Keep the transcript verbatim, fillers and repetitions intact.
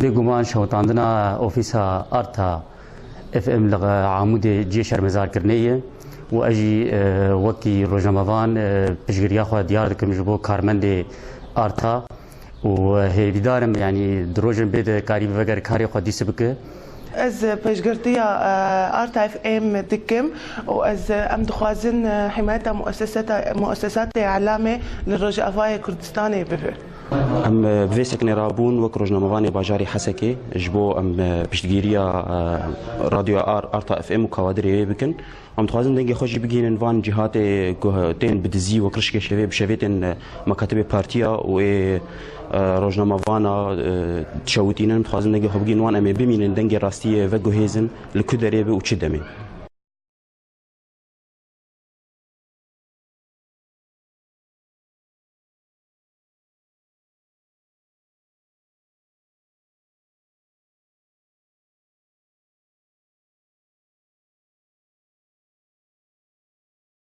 Bêguman şewitandina ofîsa Arta F M li Amûdê cihê şermezarkirinê ye û ez jî, e, wekî rojnamevan, e, piştgiriya xwe diyar dikim ji bo karmendê Arta û hêvîdar im, yanî di rojên bê de karî bi veger karê xwe dîs bike. Ez pêşgirtiya, e, Arta F M dikim û ez, e, em dixwazin, e, himayeta muessesata-, muessesatê elamê li Rojavayê Kurdistanê bibe. Em, e, bi vê sekinê rabûn wek rojnamevanê bajarê Hesekê ji bo em, e, piştgiriya, e, radyoya Ar-, Arta F M û kawadirê wê bikin. Em dixwazin dengê xwe jî bigihînin van cîhatê ku tên bi dizî wek rişkê şevê, bi şevê tên, e, makatibê partiya û ê, e, rojnamevana, e, dişewitînin. Em dixwazin dengê xwe bigihînin wan, em ê bimînin dengê rastiyê veguhêzin li ku derê be û çi demê.